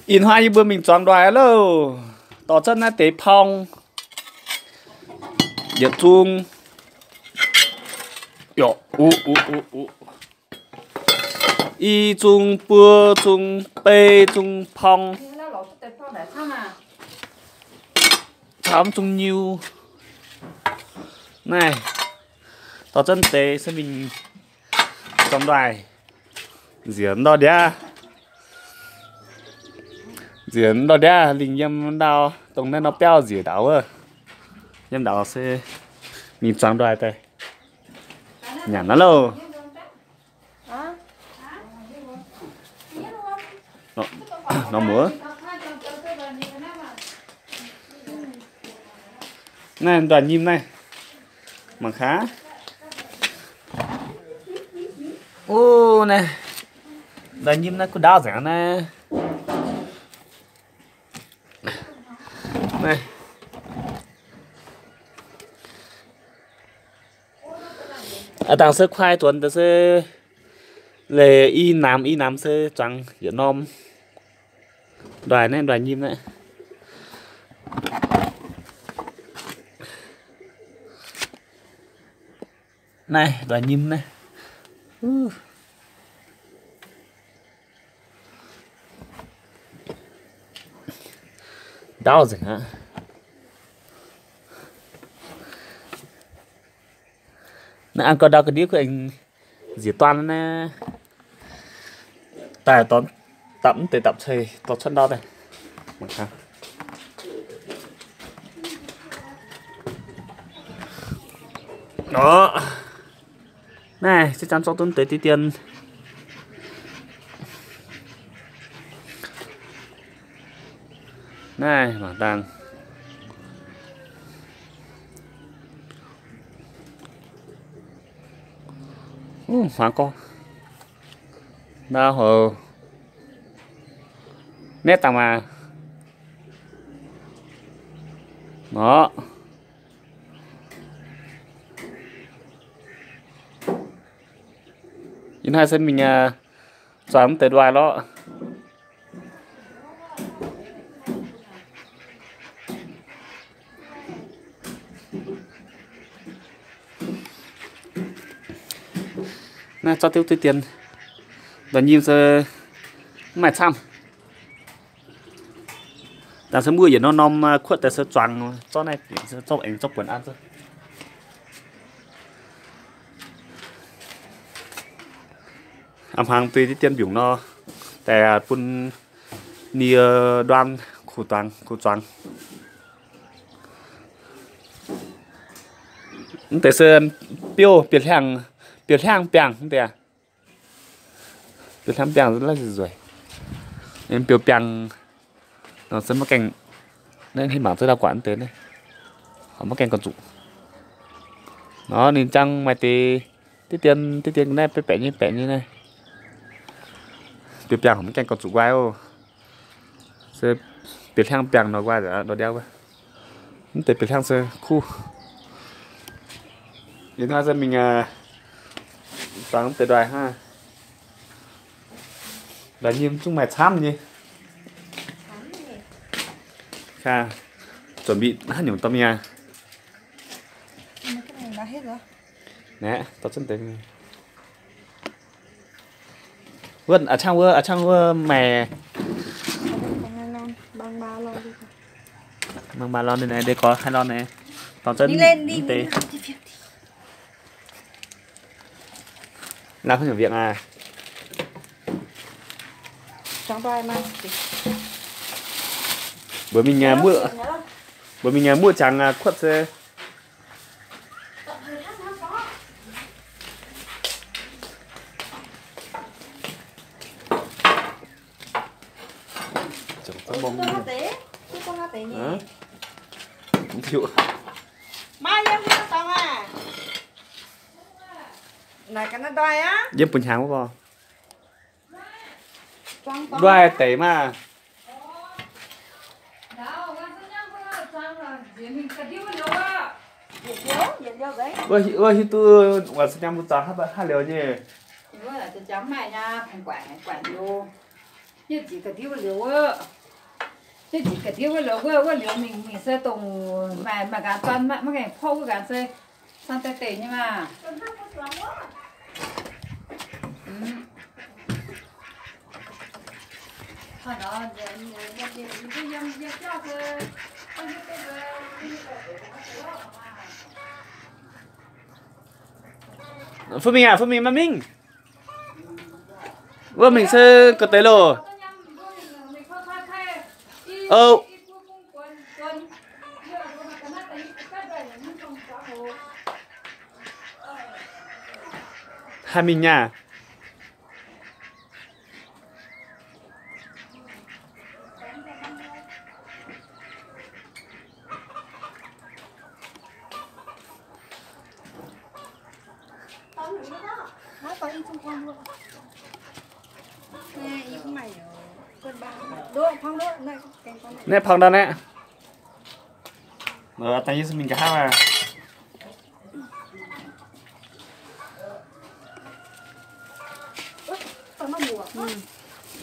Ih hnoi yie mbuo mingh zuangx ndoih loh. Dorh cuotv naaiv deix porng yietc zung, i zung buo zung bei zung porng, camv zung nyiu. Naaiv dorh cuotv deix se mingh zuangx ndoih, nziex ndau ndiav, nziex ndau ndiav lingh yiem ndau, dongh naaiv nor biauv nziex ndaaux wuov. Yiem ndaaux se mingh zuangx ndoih daaih nyanc naaiv loh. Nor muoz, naaiv ndoih nyim naaiv, mangc gaax. Naaiv ndoih nyim naaiv kuv ndaauv nzengc naaiv. Aa, dangh se kuaai zuonx deix se leih i namx i namx se zuangx yietc norm ndoih naaiv, ndoih nyim naaiv. Naaiv ndoih nyim naaiv. Ndaauv nzengc aqv. Naaiv an gau ndau ga'ndiev kuv aengx nziex duan naaiv. Daaih dorh dapv mv deix dapv cei dorh cuotv ndau daaih. Nor, naaiv se zanc zorqv duqv deix diqv dien. Naaiv mangc dangh. Hmuangx gorx, ndau houx, naetv dangh maah. Nor, ih hnoi se mingh zuangx mv deix ndoih lorqc. Naaiv zorqv diqv diqv dien, ndoih nyim se mv maaih camv. Dangh se mbuo yietc norm norm kuotv daaih se zuangx zorqv naaiv, zorqv aengx zorqv buonc an. A'hmuangx duih diqv dien mbiungc nor, daaih bun nie nduan kuh zuangx, kuh zuangx. Mv deix se biouv, biouv hliangv, biouv hliangv biangh mv deix. Biouv hliangv biangh laiv nzueic. Biouv biangh nor se maiv gaengh, naaiv hitv mangc zouv ndau guatc mv deix naaiv, maiv gaengh gauh zuqc. Nor ninh jangx maaih deix diqv dien, diqv dien naaiv baeqc nyei, baeqc nyei naaiv. Biouv biangh maiv gaengh gauh zuqc nquaai oc. Se biouv hliangv biangh nor nquaai nor ndiauv. Mv deix biouv hliangv se kuv. Ih hnoi se mingh zuangx mv deix ndoih hnangv. Ndoih nyim zungv maaih camv nyei. Chuẩn bị haaix nyungc dorh mingh aqv? Naeqv, dorh zunv deix mingh. Wuov, a'cangv wuov, a'cangh wuov maengc. Mangc maaih lorn ninh naaiv, deix gorx haaix lorn naaiv. Dorh zunv deix. Lamh haaix nyungc mbienc aqv? Mbuox mingh, mbuox mingh muoqv jangx kuotv se. Yiem bun hnyangx wuov gorx. Ndoih deix maah. Wuov hiuv duqv wuov se nyei mbuo zaux haaix liuz nyei. Wuov liuz mingh, mingh se dongh maaih, maaih nqaaz dorn maiv gaengh porv wuov nqaaz se san deix deix nyei maah. Fu Mingh aac, Fu Mingh, maiv mingh. Wuov mingh se ga'deix loh. Ov. Haih mingh nyei aac. Naaiv pang ndau naaiv. Dangh yie se mingh nqa'haav aqv.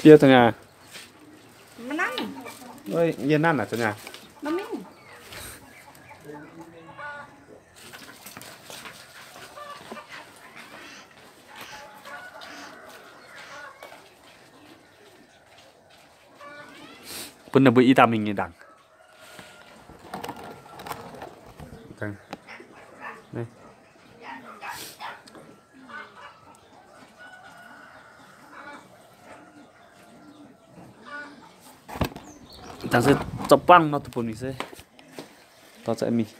Biouv dongh aac. Yie nanv aac, dongh aac. Bun ninh mbuo i dangh mingh nyei ndaangc. Dangh se zorqv buangv nor duqv bun mingh se. Dorh mingh.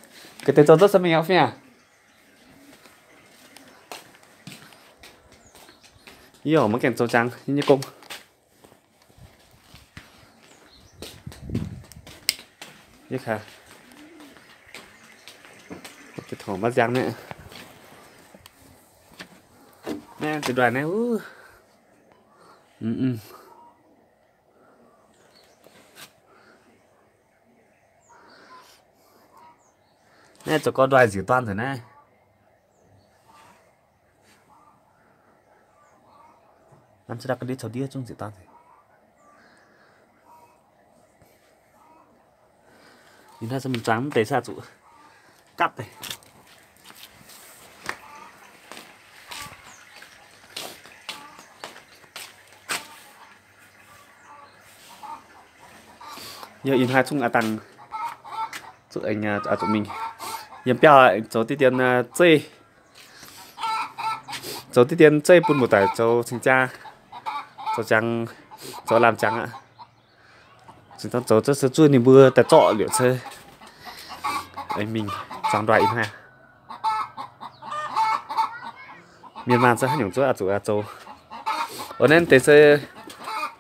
Ga'deix zoux duqv se mingh aqv fai aqv? Yie oc maiv gaengh zoux jangx nyei gong. Yie kaax, tongc maiv nziang naaiv. Naaiv deix ndoih naaiv, naaiv zoux gorx ndoih nziouc dorn nzengc naaiv. Hnamv se daaih ga'ndiev caux ndiev zungv nziouc dorn nzengc. Ih hnoi se mingh zuangx mv deix se zuqc gapv deix. Yie ih hnoi zungv a'dangh zuqc, zuqc mingh yiem biauv zoux diqv dien zeiv, zoux diqv dien zeiv bun muoz-doic zoux cing-jaa, zoux jangx, zoux laanh jangx aqv. Cingx dangh zoux cuotv se zuov ninh mbuo daaih zorqv liouc se mingh zuangx ndoih ih hnoi. Mienh maanh se haaix nyungc zuov oix zuqc zoux. Oc, naaiv deix se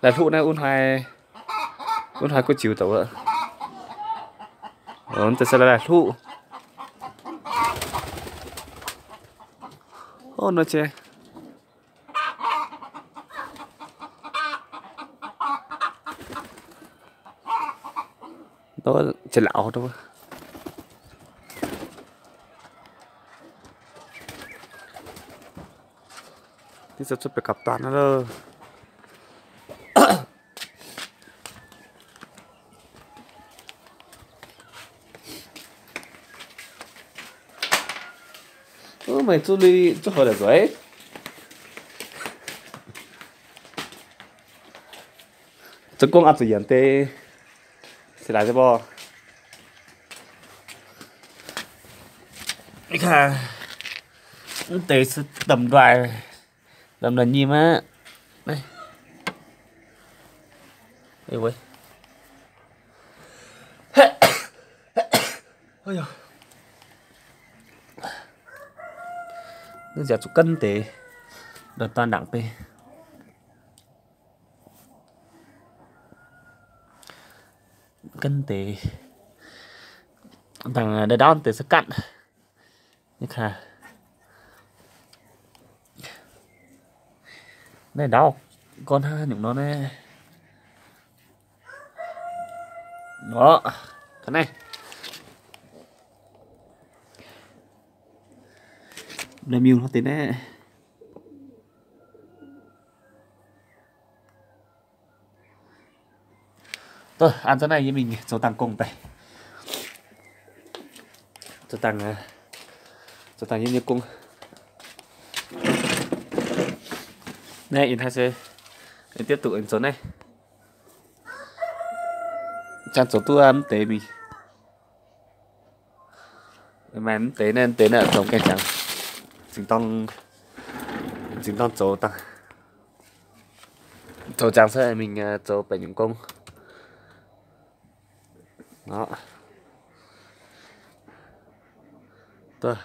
laaih hluqv naaiv, wuov hnoi gu'jiu douc wuov. Deix se laaih hluqv. Ov, nor qiex. Nor qiex lauz. Div se cuotv bieqc gapv daan loh. Meih zuqc lui zuqc houx daaih nzueic. Zoux gong oix zuqc yienc deix se laaix se mborh. Mv deix se ndamv ndoih, ndamv ndoih nyim aqv. Naaiv nziaauc zuqc ganv deix, ndortv daaih ndaangc deix. Ganv deix, ndaangc ndaaih ndaauv deix se gatv. Naaiv ndaauv gorngv hnangv nyungc nor naaiv. Nor, ga'naaiv. Naaiv miuc hnangv deix naaiv. An zunv naaiv yie mingh zoux dangh gong daaih. Zoux dangh, zoux dangh yie nyei gong. Naaiv ih hnoi se tiếp tục zoux naaiv. Jangx zoux duqv mv deix mingh. Maaih mv deix naaiv, mv deix naaiv zoux gaengh jangx. Zingh dorng, zingh dorng zoux dangh. Zoux jangx se mingh zoux baeqc nyungc gong. Duqv